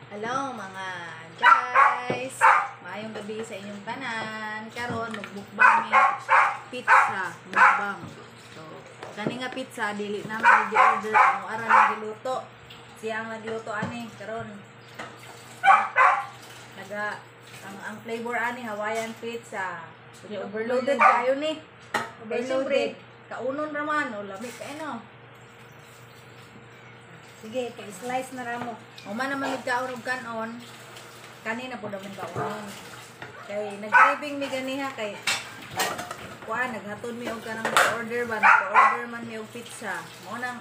Hello mga guys! Maayong gabi sa inyong tanan. Karon magbukbang mi pizza, mukbang. So, kani nga pizza dili na man gi-order, ang ara nang giluto. Siya ang nagluto ani karon. Naga ang flavor ani Hawaiian pizza. So, overloaded kayo ni. Kay syempre, kaunon ra man o lami kay no. Sige, pa-slice na ramo. Uma naman mig kaon og kanon, kanina po naman kaonon. Kay nag-craving mi ganiha kay kuan naghatod mi og kanang order ba, nag-order man mi og pizza. Mao nang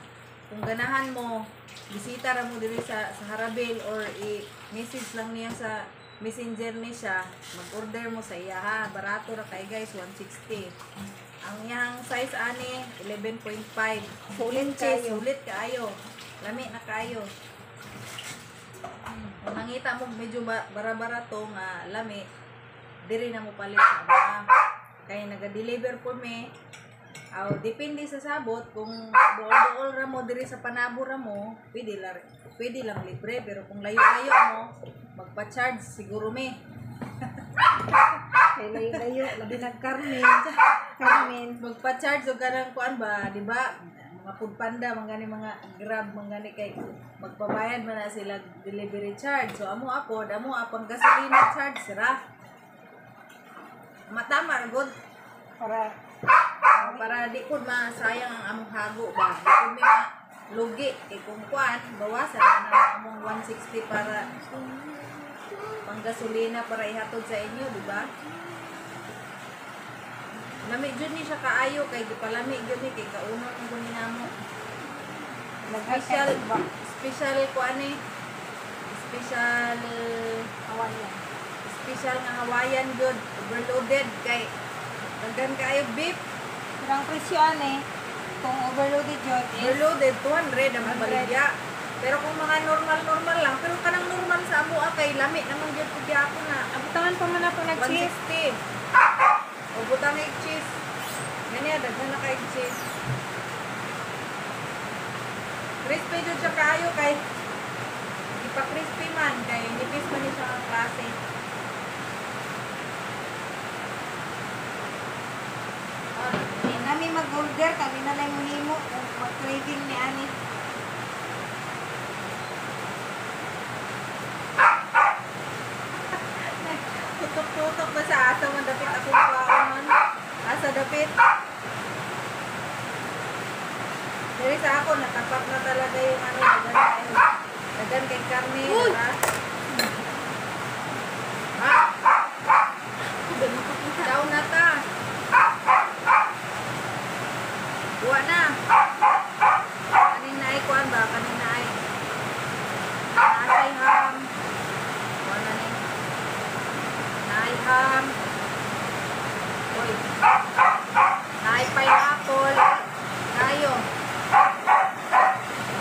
kung ganahan mo, bisita ra mo diri sa Harabil or i-message lang niya sa messenger ni siya, mag-order mo sa iya ha. Barato ra kay guys, 160. Ang iyang size ani 11.5. Sulit Inches, kayo. sulit kaayo. Lami na kaayo. Kung nangita mo medyo bara-bara to nga lami, diri na mo palit sa ama. Kay naga-deliver po mi. Aw, depende sa sabot kung duol-duol ra mo diri sa Panabo ra mo, pwede lang libre, pero kung layo-layo mo, magpa-charge siguro mi. Kay layo-layo, labi nag Carmen. Carmen. Magpa-charge og kanang kuan ba, di ba? Mga food panda, mga gani, mga Grab, mga gani kay magbabayad man na sila delivery charge. So amo ako, amo apang gasolina charge ra. Matama ra gud Para para di ko masayang ang among hago ba. Di ko mi lugi kay kung kuan bawasan na ang among 160 para panggasolina para ihatod sa inyo, di ba? Lami jud ni siya kaayo kay gipalami gyud ni kay kaunon ang guni namo. Special special kuan ni special Hawaiian. Special nga Hawaiian gyud, overloaded kay daghan kaayo beef. Pero ang presyo ani, kung overloaded yun is Overloaded 200 ang 200. baligya. Pero kung mga normal-normal lang, pero kanang normal sa amo ah, kay lami naman gyud pud gyapon na. Abutangan pa man ako nag cheese. 160. O butang egg cheese. Ganyan, daghan na kay cheese. Crispy jud siya kaayo kay ipa-crispy man kay nipis man ni siya ang klase. Ah, Di nami mag-order, kami na lang muhimo kung mag-craving ni ani. Tutok-tutok ba sa asa man dapit akong kwaon? Asa dapit? Diri sa ako, natapat na talaga yung ano, dagan kayo. Dagan kay karne, Uy! diba? Ah! Ciao na ta. Kuha na. Kaning naay kuan ba? Kaning naay. Naay ham. Kuha na ni. Naay ham. Uy. Naay pineapple. Kayo.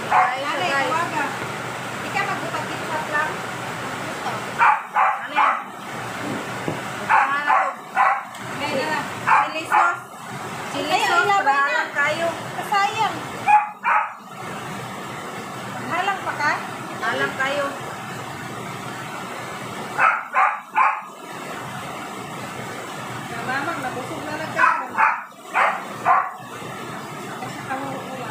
Kayo siya, Ani, guys. tawaga. Di ka magpapag-chat lang. Gusto. Ano yan? Butangan na to. Kaya na lang. Chili sauce. Chili Ay, sauce. ilabay Para na. alam kayo. Kasayang. Maghalang pa ka? Alam kayo. Mamang, nabusog na lang ka. Kasi kamo uwa.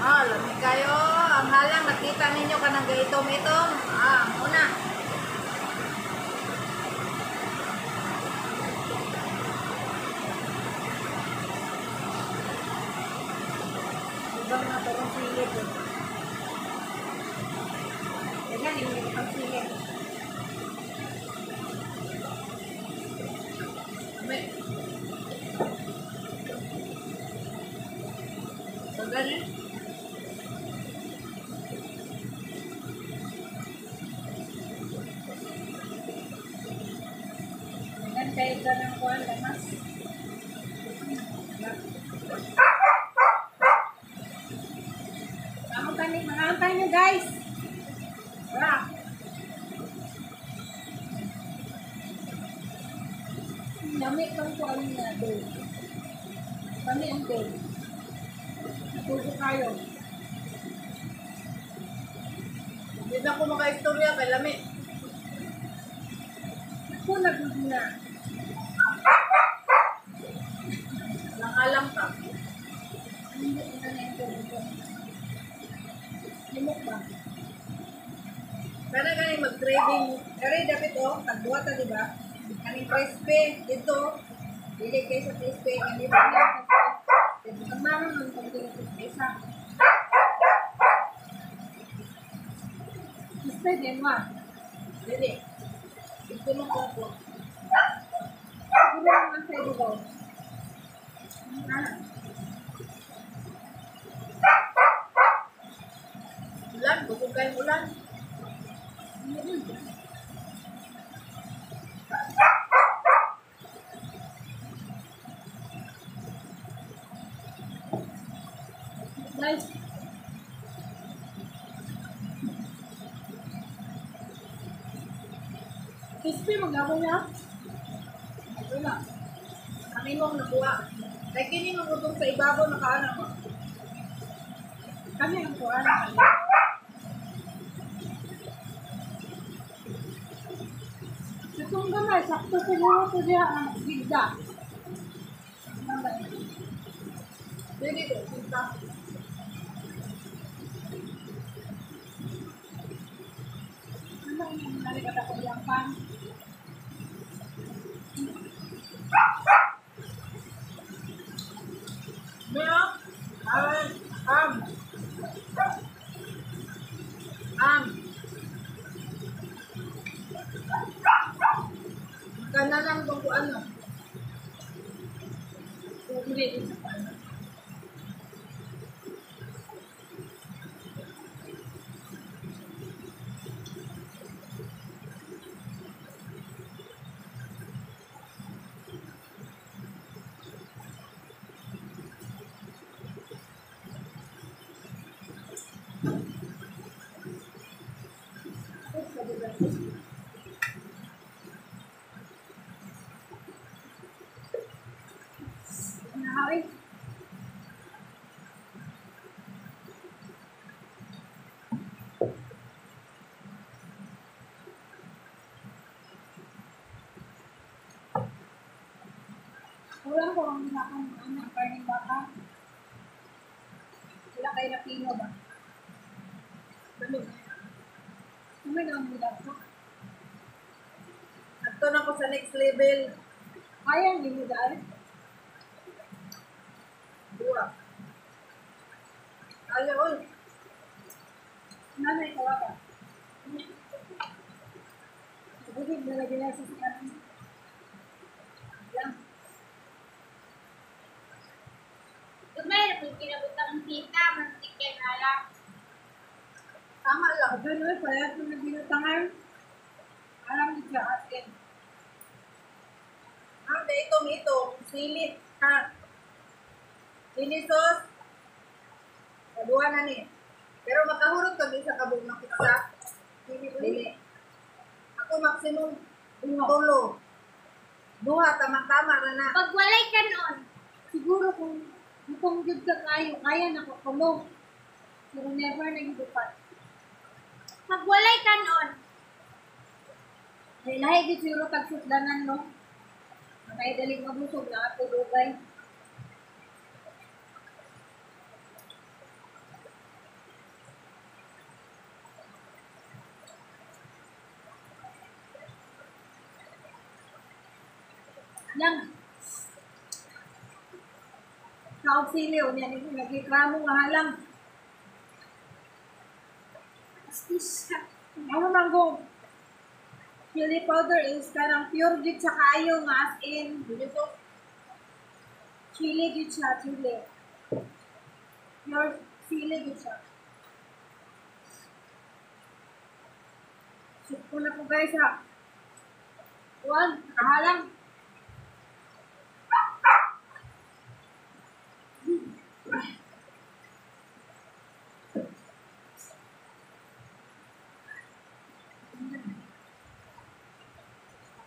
Ah, lami kayo. Ang halang nakita ninyo kanang gaitom-itom. Ah, una. Ibang na parang silid eh. Ganyan, yung ibang silid. Lami. So, ganun. Ganyan kayo dyan ang kuhan, lamas. Mga kami, mga tayo guys. Wala. Lami pang kuhan na doon. Kami ang doon. Natuto kayo. Di na ko makaistorya kay lami. Ako nagugna. Langalang ka. Hindi ko na na-interview. Limok ba? Kana gani mag-craving. Kare dapit oh, tagduha ta di ba? Kaning crispy dito. Dili kay sa crispy kani ba? Ang mama man kung isa. Gusto din mo. Dili. Dito mo ko ko. Siguro naman sa iyo. Ah, Ulan, bukod kay ulan. Guys, crispy magabong niya. Wala. Ang imong nakuha. Kay kini magutong sa ibabaw nakaana mo. Kami ang kuha. Itong gamay, sakto siguro ito diya ang gigda. Gamay. Dili ko, kinta. Ano ang nangyari ka ako diyang pan? Mia, am, am. Am. Kanalang tong kuan no. Hindi din sa pan. Nahawi. Kulang ko ang ginakang anak, karning baka. Wala kayo na pino ba? Dami. Kumay na ang ko. Adto na ko sa next level. Kaya hindi mo dahil. Dua. Kaya oy. Nanay ko ka. Bukid na lagi na sa sikaran. Lang. Gamay na pag kinabutang ang tita, mantik kay alak. Tama lang. Ano, parehas mo na binutangan. Alam ni siya atin. Ang itong ito, sili, ha. Chili sauce. Kaduha na ni. Pero makahurot kag isa ka buok na pizza. Dili. Ako maximum tulo. Duha tama-tama ra na. Pag walay kanon, Siguro kung kung gyud ka kayo, kaya na ko kulong. Pero never na gidupat. Pag walay kanon, Ay, lahi gyud siguro kag sutdanan, no? Matay dali mabusog na ato dugay. Yang kaog siliw niya ni nagreklamo nga halang. Astis. Ano man go? Chili powder is kanang pure gyud siya kaayo nga as in Dili sauce. Chili gyud siya, chili. Pure chili gyud siya. Soup ko na po guys ha. Kuan, nakahalang.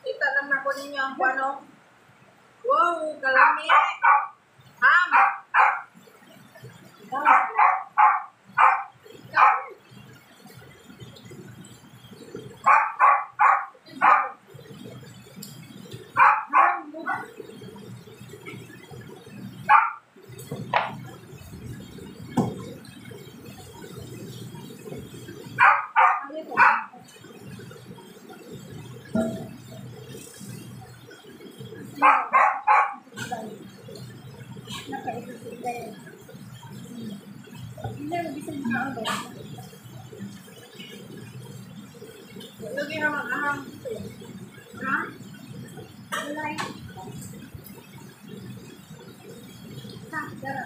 Kita lang na ko ninyo ang kuano. Wow, kalami. Ham. Parang Ha? Wala eh. Ha, dara.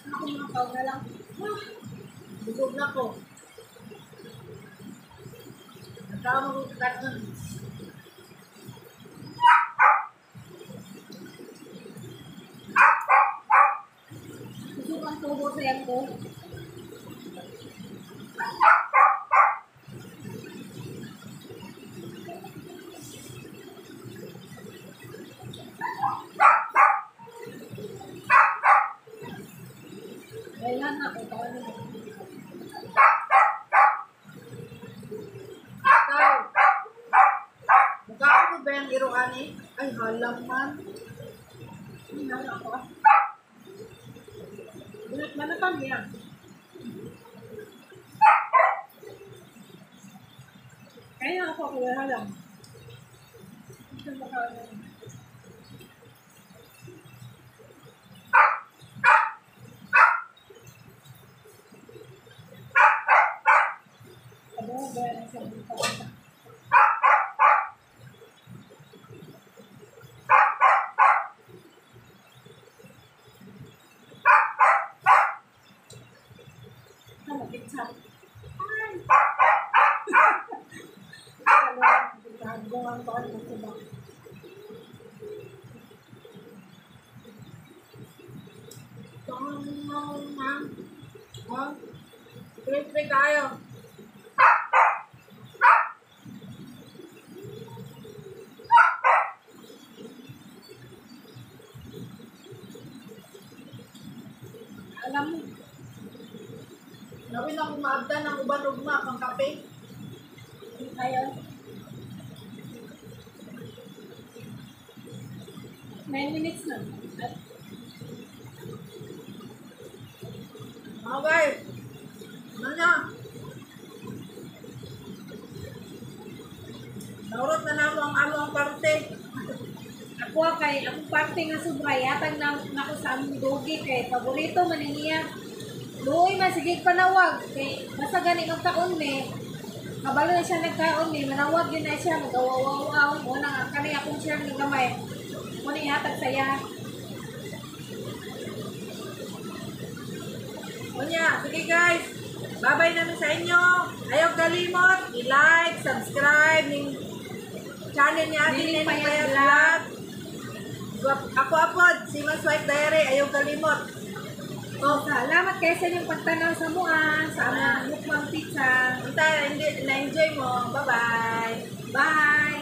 Ako mga tao na lang. Ah, busog na ko. Nagkaon ko kanon. Busog ang tubo sa yan ko. Wala na ako, taon na. Ikaw. Mukhaan mo ba yung iro ani? Ay, halang man. Hindi na ako. Bunot manatan niya. Kaya ako, kuya halang. Ito baka ano. Abo, ba sa buta. Ano, pizza. Ay! Ano, ginagawa ko ano ko ba? Ha? Crispy tayo. Alam mo, Nawin ako maabdan ng uban ugma pang kape. hindi tayo. 9 minutes na. At Mga guys, ano na? Naurot na namo ang amo ang parte. Ako kay akong parte nga sobra yatag na nako sa among dogi kay paborito man ni niya. Luoy man sige panawag kay basta gani magkaon me. Kabalo na siya nagkaon me, manawag yun na siya magawaw-waw. Mo na nga kani akong share nga gamay. Mo na ihatag saya. Unya, sige guys. Babay namin sa inyo. Ayaw kalimot, i-like, subscribe ning channel ni Ate Nining Nene Payat Payat Vlog. Vlog. Ako apod, si Mas White Diary, ayaw kalimot. Oh, salamat kayo sa inyong pagtanaw sa mua, sa among mukbang pizza. Unta, hindi, na-enjoy mo. Bye-bye. Bye!